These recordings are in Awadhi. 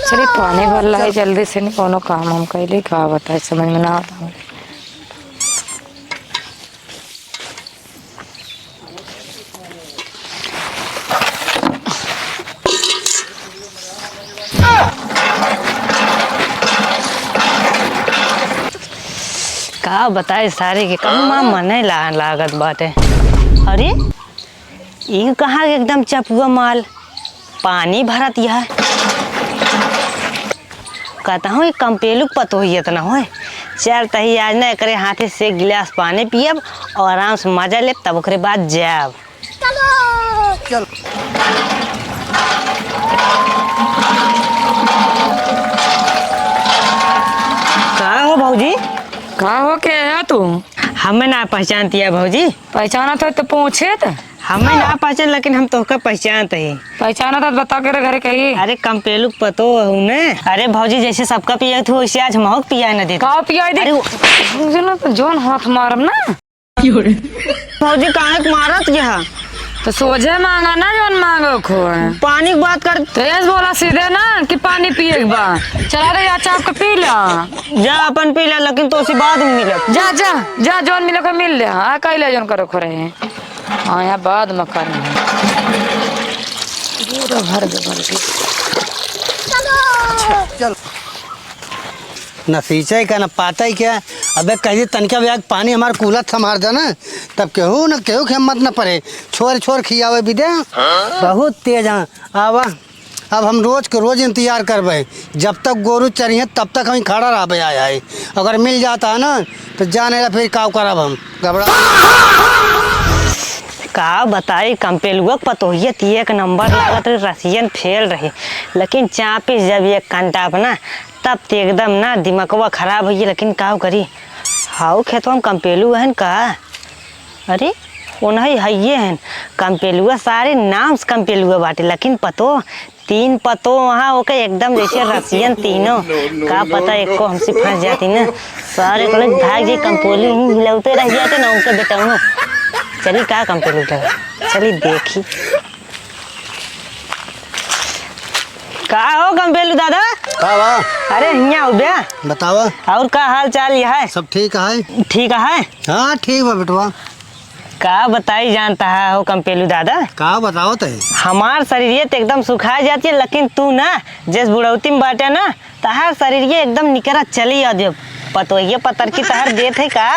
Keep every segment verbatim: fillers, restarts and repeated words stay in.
चली, पानी भर ला है, जल्दी से नहीं कोनो काम हम कैली, का बताए, समझ में ना आता हमरे। का बताए, सारे के कहूँ मा मने ला-, लागत बाटे। अरे, ई कहाँ के एकदम चपुआ माल पानी भरत यह? कहता हूँ, ई कंपेलू के पतोही इतना होए। चल तही आज ना एकरे हाथे से एक गिलास पानी पियब और आराम से मजा लेब, तब ओकरे बाद जाब। चलो। चल। का हो भौजी? का हो, के है तू? हमें ना पहचानती है भौजी। पहचानत है तो पूछे त। हमें ना पहचान, लेकिन हम तोहका पहचानत ही। पहचानत है तो बता के रे घरे कही। अरे कंपेलू के पतो हूँ ने। अरे भौजी जैसे सबका पिया थू वैसे आज महक पिया न देत। का पिया दे? अरे वो सुनो तो जोन हाथ मारम ना। भौजी काहे के मारत यह? तो सोझे मांगा ना, जोन मांगो खो। पानी के बात कर। तेज बोला सीधे ना कि पानी पिए के बा। चला रे, या चाप के पी ला। जा अपन पी ला, लेकिन तोसी बाद में मिलब। जा, जा, जा, जोन मिले के मिल ले। हाँ, कैले जोन करो खो रहे हैं। हाँ, यहाँ बाद में कर। पूरा भर दे, भर दे। चल। न सींचे का, न पाते के। अबे कह दी तनिका ब्याग पानी हमार कूलत हमार जाना, तब केहू न केहू के हिम्मत न पड़े। छोर छोर खियावे बिदे, बहुत तेज हैं। आवा, अब हम रोज के रोज इंतजार करबे, जब तक गोरू चरिहे तब तक हम खड़ा रहबे। आए आए अगर मिल जाता है ना, तो जाने ला फिर काव करब हम। घबरा। का बताई, कंपेलुआ के पतोहिया ती एक नंबर लागत रही, रसियन फेल रही, लेकिन चापिस जब एक कंटा अपना, तब तो एकदम ना दिमकवा खराब होइए। लेकिन का करी, हाउ खेतवा में कंपेलू हन का? अरे, ओनही हइये हन। कंपेलुआ सारे नाम से कंपेलुआ बाटे, लेकिन पतो, तीन पतो वहाँ ओके एकदम जैसे रसियन तीनों। का पता एको हमसे फंस जाती ना। सारे कहले भाग जी, कंपेलू ही हिलौते रह जाते ना उनके बेटौनो। चली का कंपेलू लगा? चली देखी। का हो कंपेलू दादा? का बा? अरे हियाँ हो बे। बतावा। और का हाल चाल ये है? सब ठीक है। ठीक है? हाँ, ठीक बा बेटवा। का बताई जानता है हो कंपेलू दादा? का बताओ ते? हमार शरीर ये तो एकदम सुखा जाती है, लेकिन तू ना, जिस बुढ़ौती में बाटे ना, तहार शरीर ये एकदम निकरा चली आ दियो। पतोहिए पतर की तहार देत है का?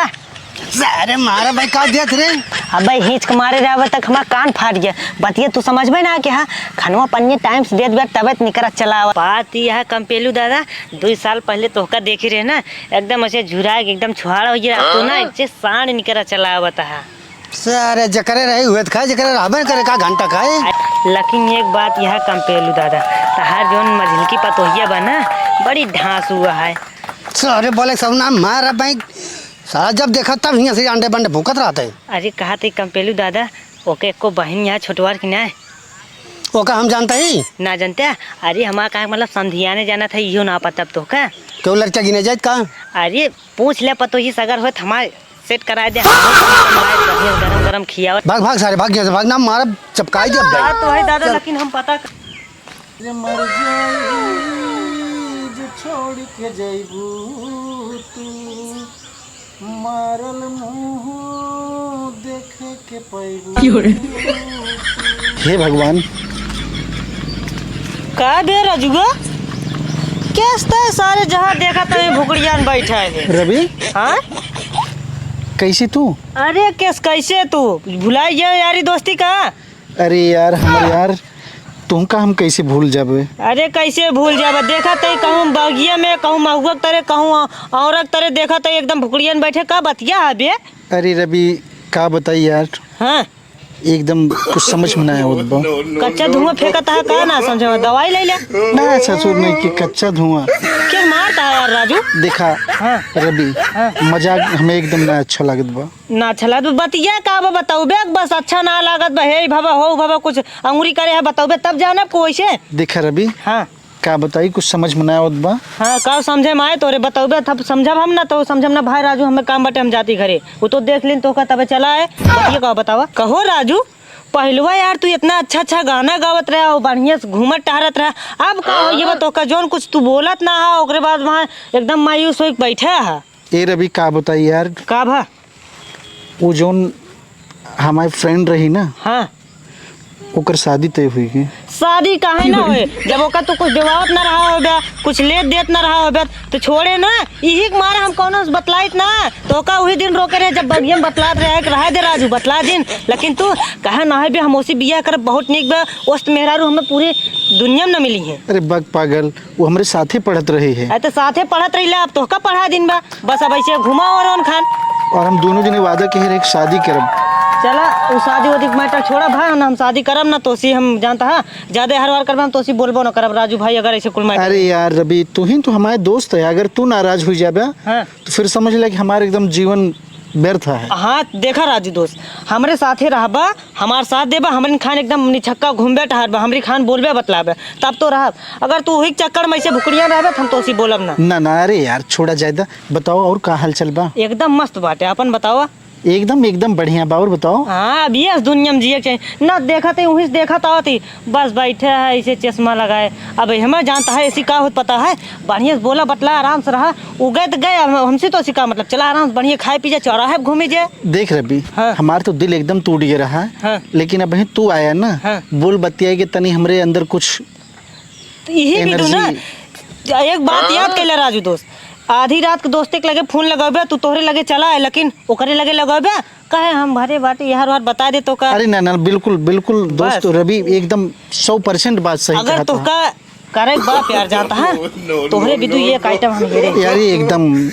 अरे मारा भाई, का देत रे? अबे हिच के मारे रहे तक हमार कान फाट गया। बतिया तू समझबे ना कि हाँ, खनवा पनिया टाइम से देत बे, तबे तो निकरा चला आवा। बात यह है कंपेलू दादा, दुई साल पहले तोहका देखी रहे ना, एकदम ऐसे झुरा के एकदम छुहाड़ा हो गया, अब तो ना हाँ? ऐसे सांड निकरा चला आवत है। सारे जकरे रही हुए त खाए, जकरे रहबे न करे का घंटा खाए। लेकिन एक बात यह कंपेलू दादा, तहार जौन मझिलकी पतोहिया बा ना, बड़ी ढांस हुआ है। सारे बोले सब नाम मारा बैंक, साला जब देखा तब हियाँ से अंडे बंडे भूकत रहते। अरे कहा थे कंपेलू दादा, ओके एको बहिन यहाँ छोटवार की ना? ओका हम जानते ही? ना जानते? अरे हमारा कहा मतलब समधियाने जाना था, इहो ना पता तो का? क्यों लड़का गिने जाए का? अरे पूछ ले पतोही सगर होत हमारे सेट कराए दे, हम बढ़िया गरम गरम खियावत। भाग, भाग सारे, भाग यहाँ से, भाग ना, मारा चपकाई दे अब। बात तो है दादा, चल। लेकिन हम पता कर- जे मर जाई, जे छोड़ के जाइबू तू, मारल मुंह देखे के पाइबू। हे भगवान। का बे रजुआ? केस तय सारे जहाँ देखा तहीं भुकड़ियान बैठा है। रवि? हाँ? कैसे तू? अरे केस कैसे तू? भुलाई गया यारी दोस्ती का? अरे यार, हमर यार, तुमका हम कैसे भूल जाबे? अरे कैसे भूल जाबे? देखा तहीं कहूँ बगिया में, कहूँ महुआ के तरे, कहूँ औरत तरे, देखा तहीं एकदम भुकड़ियान बैठे, का बतिया है बे? अरे रवि, का बताई यार? हाँ। एकदम कुछ समझ में ना आवत बा। कच्चा धुआं फेंकत है का, ना समझे में? दवाई ले ले। ना ससुर, नहीं कि कच्चा धुआं। के मारता है यार राजू? देखा हाँ। रवि, हाँ। मजाक हमें एकदम ना अच्छा लागत बा। ना अच्छा लागत बा, बतिया का बा बताऊ बे, बस अच्छा ना लागत बा, हे भवा हो भवा कुछ अंगुरी करे है बताऊ बे, तब जाना कोई से। देखा रवि, हाँ। का बताई, कुछ समझ में ना आवत बा। हाँ, का समझे में आए तोरे, बतौबे तब समझब हम ना, तो समझब ना भाई राजू, हमें काम बटे, हम जाती घरे। वो तो देख लिन तो का तबे चला है। बतिया का बतावा, कहो राजू, पहिलवा यार, तू इतना अच्छा अच्छा गाना गावत रहा और बढ़िया से घूमत टहरत रहा, अब का हो ये बा? तोहका जौन कुछ तू बोलत ना हा, ओकरे बाद वहाँ एकदम मायूस होइके बैठा हा। ए रवि, का बताई यार? का भा? वो जौन हमारी फ्रेंड रही ना, हाँ। ओकर शादी तय हुई गई। शादी काहे ना होए? जब ओकर तू कुछ देवावत ना रहा होबे, कुछ लेत देत ना रहा होबे, तो छोड़े ना। इही के मारे हम कौनो से बतलाइत ना। तोहका उही दिन रोके रहे, जब बगिया में बतलात रहे कि रहे दे राजू, बतला दिन। लेकिन तू कहे ना है बे, हम ओसी बियाह करब, बहुत नीक बा। ओस्त मेहरारू हमें पूरी दुनिया में न मिली है। अरे बक पागल, वो हमरे साथे पढ़त रही है। अरे तो साथे पढ़त रही ले, अब तोहका पढ़ा दिन बा। बस अब ऐसे घुमा और उन खान। और हम दोनों जने वादा कहे रहे कि शादी करब। चला, उ शादी वादी के मैटर छोड़ा भाई, ना हम शादी करब ना तोसी, हम जानता है ज्यादा हर बार करब, हम तोसी बोलबो ना करब राजू भाई, अगर ऐसे कुल मैटर। अरे यार रवि, तू ही तो हमारे दोस्त है, अगर तू नाराज हो जाबे हाँ। तो फिर समझ ले कि हमारे एकदम जीवन व्यर्थ है। हाँ, देखा राजू दोस्त, हमरे साथे रहबा, हमार साथ देबा, हमरे खान एकदम निछक्का घूमबे टहरबा, हमरी खान बोलबे बतलाबे, तब तो रहब। अगर तू वही चक्कर में ऐसे भुकड़िया रहबे, तो हम तोसी बोलब ना। ना, ना, अरे यार, छोड़ा जाए दा। बताओ, और का हाल चाल बा? एकदम मस्त बाटे, अपन बतावा। एकदम, एकदम बढ़िया बा, और बताओ। हाँ, अब ये दुनिया में जिए के चाहिए। ना देखत ही, वहीं से देखत आवत ही, बस बैठे है ऐसे चश्मा लगाए। अब हमें जानता है ऐसी का होत पता है, बढ़िया से बोला बतला, आराम से रहा। उ गए तो गए, हम, हमसे तो ऐसी का मतलब, चला आराम से बढ़िया खाए पी जाए, चौराहे पे घूमी जाए। देख रवि, हाँ। हमार तो दिल एकदम टूट गया रहा है, हाँ। लेकिन अब तू आया ना, हाँ। बोल बतिया के तनी हमरे अंदर कुछ तो यही भी दू ना। energy। एक बात याद कर ले राजू दोस्त, आधी रात के दोस्ते के लगे फोन लगाबे, तू तोहरे लगे चला है, लेकिन ओकरे लगे लगाबे, कहे हम भरे बाटी, यार बात बता दे तो का। अरे ना, ना, बिल्कुल, बिल्कुल दोस्त बस। रवि एकदम सौ परसेंट बात सही अगर कहत तोहका करे के बा प्यार जानता है, तोहरे भी दू एक आइटम हम हेरे। यार, ये एकदम,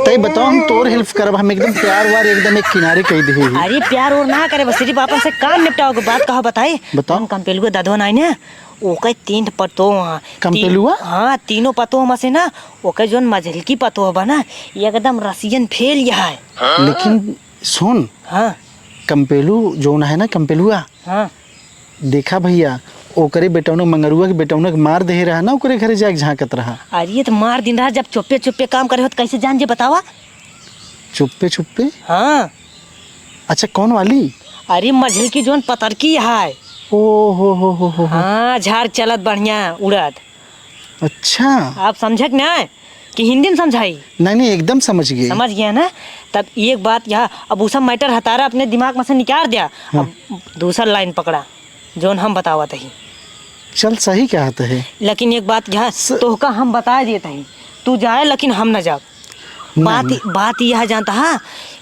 तय बताओ, हम तोर हेल्प करब, हम एकदम प्यार वार एकदम एक किनारे कह दे। अरे प्यार और ना करे, बस सिर्फ अपन से काम निपटाओ के बात कहा बताई। बताओ। हम कंपेलुआ ददवा नाई ना, ओके तीन पतोह हाँ। कंपेलुआ? हाँ, तीनों पतोह में से ना, ओके जौन मझलकी पतोह बा ना, एकदम रसियन फेल यहाँ है। लेकिन सुन, हाँ। कंपेलू जौन है ना, कंपेलुआ, हाँ। देखा भैया, ओकरे बेटौना, मंगरुआ के बेटौना के मार देहे रहा ना, ओकरे घरे जाके झांकत रहा। अरे, ये तो मार दिन रहा, जब चुप्पे चुप्पे काम करे हो तो कैसे जान जे बतावा? चुप्पे चुप्पे? हाँ। अच्छा, कौन वाली? अरे, मझलकी जौन पतरकी है। ओ हो हो हो हो हो। हाँ, झाड़ चलत बढ़िया उड़त। अच्छा। आप समझे कि ना कि हिंदी में समझाई? नहीं, नहीं, एकदम समझ गए। समझ गया ना? तब एक बात यहाँ, अब उ सब मैटर हतारा अपने दिमाग में से निकाल दिया। हाँ। अब दूसर लाइन पकड़ा, जौन हम बतावत ही। चल, सही कहत है। लेकिन एक बात यहाँ, स- तोहका हम बता देत ही, तू जाए लेकिन हम न जाब। नहीं, बात, नहीं। बात यह जानता है,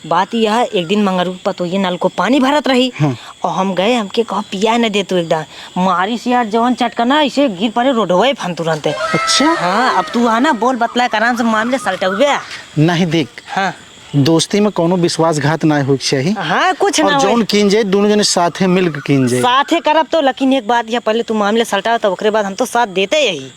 बात यह, एक दिन मंगरू पतोहिए नल को पानी भरत रही हाँ। और हम गए, हमके कहो पिया न दे तू एकदम। मारी से यार जवन चटकना ऐसे गिर पड़े रोडवे फन तुरंते। अच्छा? हाँ, अब तू आना बोल बतला के आराम से मामले सलटौबे। नहीं देख, हाँ। दोस्ती में कौनो विश्वासघात ना होइके चाही। हाँ, कुछ और ना जौन होई। कीन जाए, दोनों जने साथे मिल के कीन जाए। साथे करब तो, लेकिन एक बात यह, पहले तू मामले सलटाओ, तब ओकरे बाद हम तो साथ देते यही।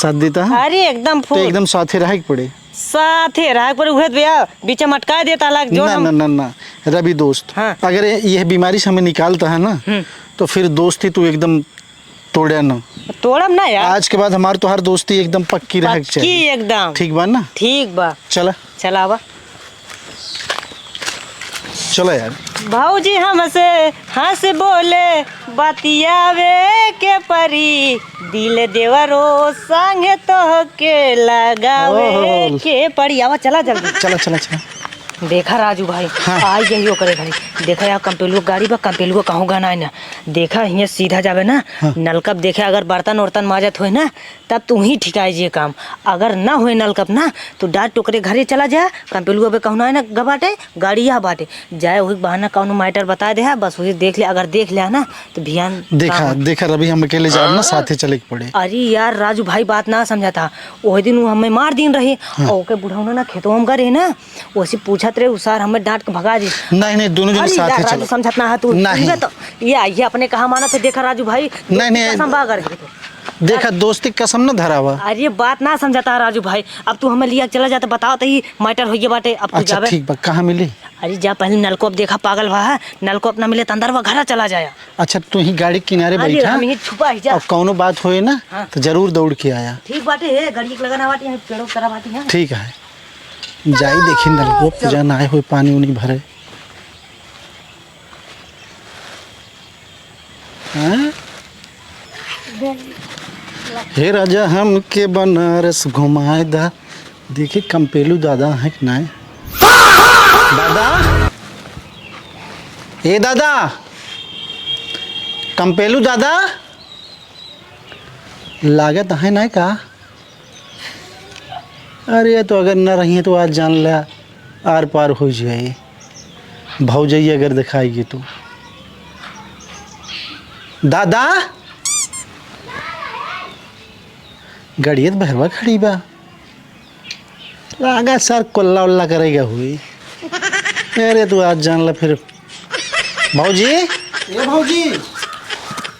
साथ देता है? अरे, एकदम तो फुल। एकदम साथे रहे के पड़े। साथे रहे के पड़े, उहे तो भैया, बीच में अटका देता लाग, जो ना, हम ना, ना, ना, रवि दोस्त, हाँ। अगर ये, ये बीमारी से हमें निकालता है ना, हम्म। तो फिर दोस्ती तू एकदम तोड़े ना। तोड़ब ना यार। आज के बाद हमार तोहार दोस्ती एकदम पक्की रहे के पक्की चाहिए। एकदम। ठीक बा ना? ठीक बा। चला। चला आवा। चला यार। भौजी हमसे हंस बोले बतियावे के परी, दिल देवरो संगे तोहके लगावे ओहो। के परी। आवा, चला जल्दी। चला, चला, चला। देखा राजू भाई, हाँ। आई गई ओकरे घरे। देखा यार, कंपेलुआ गाड़ी बा, कंपेलुआ कहूँ गना है ना। देखा, हियाँ सीधा जाबे ना, हाँ। नलकप देखे, अगर बर्तन उर्तन माजत होए ना, तब तू ही ठिकाए जे काम। अगर ना होए नलकप ना, तो डाट ओकरे घरे चला जा, कंपेलुआ बे कहूँ ना, ना गबाटे, गाड़ी यहाँ बाटे। जाए वही बहाना कौनो मैटर बता दे, बस वही देख ले, अगर देख ले ना, तो भियान देखा, काम हो। देखा रवि, हम अकेले जाब ना, हाँ। साथे चले के पड़े। अरे यार राजू भाई, बात ना समझा था। वही दिन वो हमें मार दिन रही, हाँ। और ओके बुढ़ौना ना खेतवा में गए रहे ना, वैसे पूछत रहे, उ सार हमें डांट के भगा दी। नहीं, नहीं, दोनों जने अरे साथे यार, राजू चलो। समझत ना है तू। नहीं। सुनबे तो, ये, ये अपने कहा मानत है, देखा राजू भाई, नहीं, नहीं। कसम बा करके तो। देखा, दोस्ती कसम न धरावा। अरे बात ना समझता है राजू भाई, अब तू हमें लिया चला जाता, बताओ तो ही मैटर हो गया बाटे, अब तू अच्छा, जाबे। ठीक बा, कहाँ मिली? अरे जा पहले नलको अब देखा, पागल भा है, नलको अपना मिले तो अंदर वो घर चला जाया। अच्छा, तू ही गाड़ी किनारे अरे बैठा। हम ही छुपा ही जा। और कौनो बात होए ना, हाँ। तो जरूर दौड़ के आया। ठीक बाटे, हे, गाड़ी के लगा ना बाटे, यहाँ पेड़ों की तरह बाटे, हाँ। ठीक है। जाई देखी नलकूप पूजा ना आए होए, पानी उनी भरे। हैं? हे राजा, हमके बनारस घुमाए दा। देखी, कंपेलू दादा हैं कि नाहीं? दादा, ए दादा, कंपेलू दादा, लागत हैं नाहीं का? अरे, तो अगर न रही तो आज जान ला, आर पार होइ जाई। भौजई अगर देखाई गी तो। दादा, गड़ियत बहरवा खड़ी बा। लागा सर कोल्ला उल्ला करेगा हुई। अरे, तू आज जान ला फिर। भौजी। ए भौजी।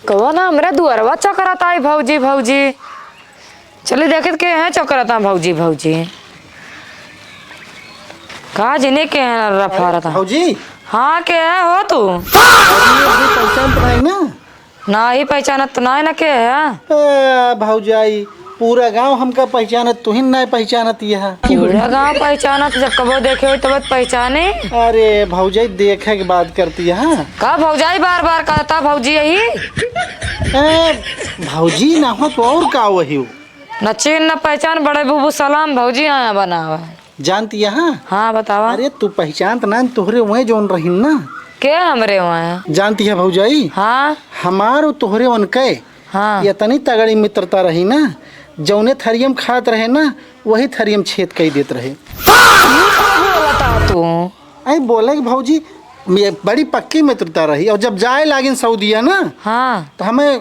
कहो ना, हमरे दुअरवा चकरात आई, भौजी, भौजी। चली देखित के हैं चकरात, भौजी, भौजी। का जने के हैं रफारत? भौजी। हाँ, के है हो तू? भौजी, अभी पहचान तो नहीं ना? नाही पहचानत तो नाही ना के है। ए, भौजाई, पूरा गांव हमका पहचानत, तुहिन नाही पहचानत यह। पूरा गांव पहचानत, जब कबो देखे होई तब पहचाने। अरे भौजाई, देखे के बात करती है, हाँ? का भौजाई बार बार कहता भौजी यही? ए, भौजी ना हो तो और का वही हो? न चीन न पहचान, बड़े बुबू सलाम भौजी आया बनावे। जानती है, हाँ? हाँ, बतावा। अरे, तू पहचानत ना, तोहरे वहीं जौन रहीन ना। के हमरे वहीं? जानती है भौजाई? हाँ। हमार और तोहरे उनके हाँ। इतनी तगड़ी मित्रता रही ना, जौने थरियम खात रहे ना, वही थरियम छेद कई देत रहे। ई का बोलता तू? आई बोले कि भौजी, ये बड़ी पक्की मित्रता रही, और जब जाए लागिन सऊदिया ना, हाँ। तो हमें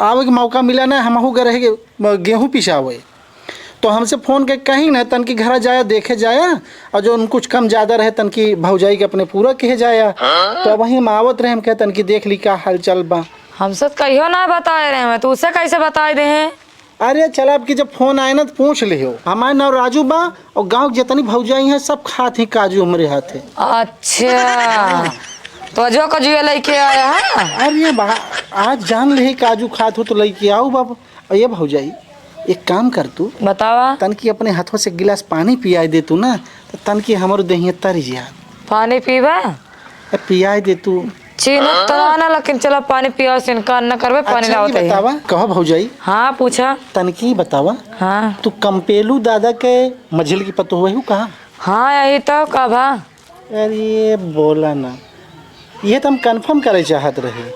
आवे के मौका मिला ना, हमहू गए रहे गेहूं पिसावे। तो हमसे फोन के कहीं ना, तनकी घरा जाया, देखे जाया, और जो कुछ कम ज्यादा रहे, तनकी भौजाई के अपने पूरा कहे जाया। तो अब वहीं हम आवत रहे, हम कहे, "तनकी देख ली, का हाल चाल बा।" हमसे तो कहियो ना बताए रहे, मैं तो उसे कैसे बताए दे हैं? अरे चला, अब की जब फोन आए ना, तो पूछ लिहो। हमार नाम राजू बा, और गांव के जितनी भौजाई हैं, सब खात ही काजू हमरे हाथ है। अच्छा, तो अजो काजू ये लेके आया है? अरे बा, आज जान ले काजू खात हो, तो लेके आओ बाबा। ए भौजाई, एक काम कर तू। बतावा। तनकी अपने हाथों से गिलास पानी पियाए दे तू ना, तो तनकी हमरो देहिया तरी जात। पानी पीबा? ए, पियाए दे तू। चीनत तो ना, लेकिन चला पानी पियाओ से इनकार न करबे, पानी अच्छा, लावत ये है। बतावा, कहो भौजाई। हाँ, पूछा। तनकी बतावा। हाँ। तू कंपेलू दादा के मझिल की पतोह हू कहाँ? हाँ, यही तो, का भा? अरे बोला ना, ये तो हम confirm करे चाहत रहे।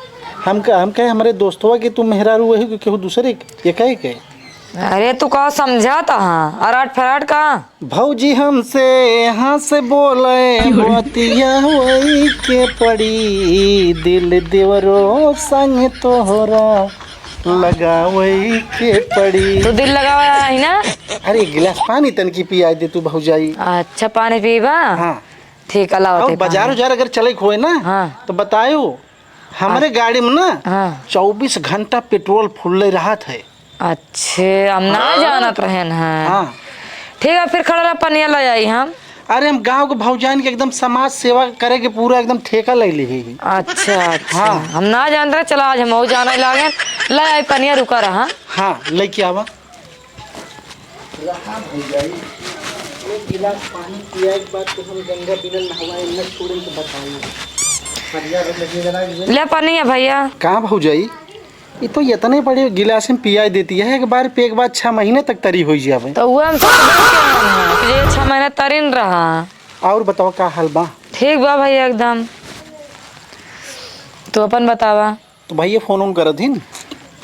हम क-, हम कहे हमरे दोस्तवा के तू मेहरारू वही के केहू दूसरे के, ये कहे के? अरे तू का समझात हाँ, अराट फराट का? भौजी हमसे हंस बोले बतिया वही के पड़ी, दिल देवरो संग तोहरा लगावई के पड़ी। तू दिल लगावा है ना? अरे गिलास पानी तनकी पियाए दे तू भौजाई। अच्छा पानी पीबा? हाँ। ठीक है, लाओ और ते बाजार पानी। उजार अगर चले के होए ना, हाँ। तो बतायो, हमरे हाँ। गाड़ी में ना हाँ। चउबीस घंटा पेट्रोल फुल्ले रहत है। अच्छे, हम ना हाँ। जानत रहेन हैं। हाँ। ठीक है, फिर खड़ा रह, पनिया ले आई हम। अरे हम गांव के भौजाइन के एकदम समाज सेवा करे के पूरा एकदम ठेका ले ली है। अच्छा, अच्छा। हाँ। हम ना जानत रहे, चला आज हम जाने लागे। ले आई पनिया, रुका रहा। हाँ, लेके आवा। रहा भौजाई, एक गिलास पानी पिया के बाद तो हम गंगा बिना नहवाए न छोड़न तो बताई। ले पनिया भैया। कहाँ भौजाई? ये तो इतने बड़े गिलास में पियाई देती है, एक बार पे एक बार छह महीने तक तरी होई जावे। तो वो हम सोच रहे हैं कि ये छह महीने तरिन रहा। और बताओ का हाल बा? ठीक बा भैया एकदम। तू अपन बतावा। तो भैया फोन उन करत हिन?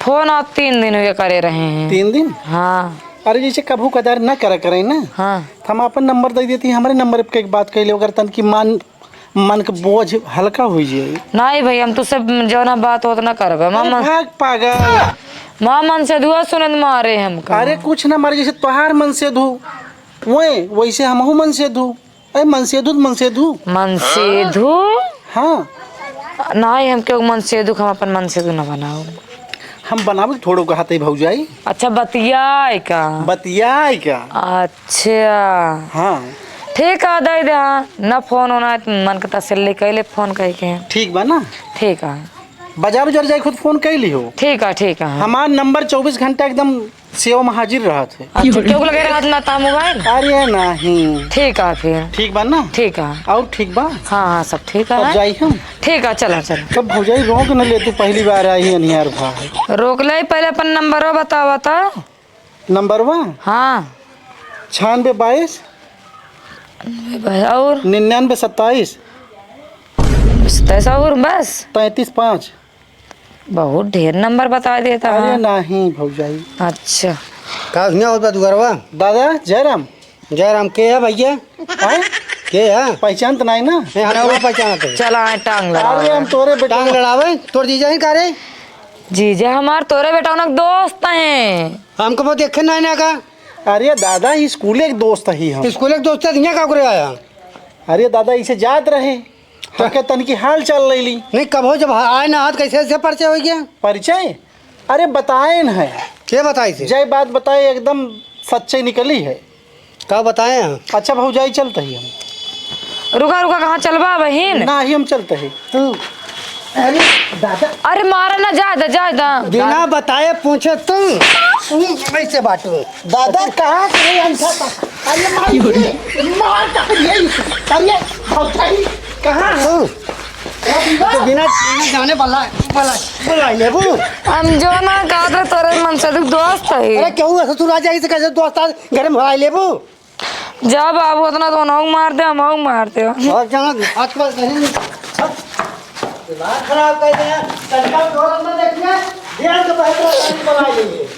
फोन आज तीन दिन हुए करे रहे हैं। तीन दिन? हाँ। अरे जैसे कभू कदार ना करा करे ना, हाँ। तो हम अपन नंबर दे देती, हमारे नंबर पे एक बात कह ले, अगर तन की मान मन के बोझ हल्का हो जाए। नहीं भाई, हम तुझसे जौना बात होत ना करबे। अरे मामा, भाग पागल। माँ मन से दुआ सुनत मारे हमका। अरे कुछ ना मारे, जैसे तोहार मन से धू, वै-, वैसे हमहू मन से धू। अरे मन से धू, मन से धू। मन से धू? हाँ। नहीं, हम क्यों मन से धू, हम अपन मन से धू ना बनाओ। हम बनावे के थोड़ो कहत है भौजाई। अच्छा, बतियाए का? बतियाए का? अच्छा। हाँ। ठीक है, दे दे, हाँ। ना फोन होना है, तो मन के तसल्ली कर ले, फोन कह के। ठीक बा ना? ठीक है। बाजार उजार जाए खुद फोन कर लिहो। ठीक है, ठीक है, हाँ। हमार नंबर चउबीस घंटा एकदम सेवा में हाजिर रहत है। अच्छा, क्यों लगे रहत ना ता मोबाइल? अरे नहीं। ठीक है फिर। ठीक बा ना? ठीक है। और ठीक बा? हाँ, हाँ, सब ठीक है। अब जाई हम? ठीक है, चला, चला। तो भौजाई, रोक न ले, तू पहली बार आई है, अनियार भा है। रोक ले, पहले अपन नंबरवा बतावा तो। नंबरवा? हाँ। छियानबे बाईस। और? निन्यानबे सत्ताईस। सत्ताईस और बस? तैंतीस पाँच। बहुत ढेर नंबर बता देता है। अरे नहीं भौजाई। अच्छा। का हियाँ होता दुआरवा? दादा, जयराम। जयराम के है भैया? आए? के है? पहचान तो नहीं ना? नहीं, हम ना पहचानत है। चला, आए, टांग लड़ा। अरे, हम तोरे बेटा टांग लड़ावे? तोर जीजा ही का रे? जीजा हमार तोरे बेटा उनक दोस्त हैं। हमको वो देखे नहीं ना का? अरे दादा, स्कूल एक दोस्त ही हम। स्कूल एक दोस्त है, हियाँ का करे आया? अरे दादा, इसे जात रहे। हमके तनकी हाल चाल ले ली। नहीं, कब हो जब आए ना हाथ, कैसे, कैसे परिचय हो गया? परिचय? अरे बताए न है। के बताई से? जय बात बताए, एकदम सच्चे निकली है। का बताए हैं? अच्छा भौजाई, चलते ही हम। रुका, रुका, कहाँ चलबा बहिन? ना ही हम चलते ही। तू, अरे दादा। अरे मारा ना, जाए दा, जाए दा। बिना बताए पूछे तू, तू कैसे बाटू? दादा, कहाँ से है अंधा था? अरे मार, मार, अरे, अरे, भौजाई, कहाँ है? तू, तो बिना, बिना जाने बला, बला, बला लेबू। हम जो ना कहत रहे तोरे मन से, तू दोस्त है। अरे, केहू ऐसे तू राजा इसे कैसे दोस्त आज घर में भला लेबू? जा बाबू, उतना तो उन्हों मार दे, हम मार दे। और जाना, आज के बाद कहीं नहीं। दिमाग खराब कर दिया, तनका जोर अंदर देखिए, ध्यान से बहत रहा, बला लेंगे।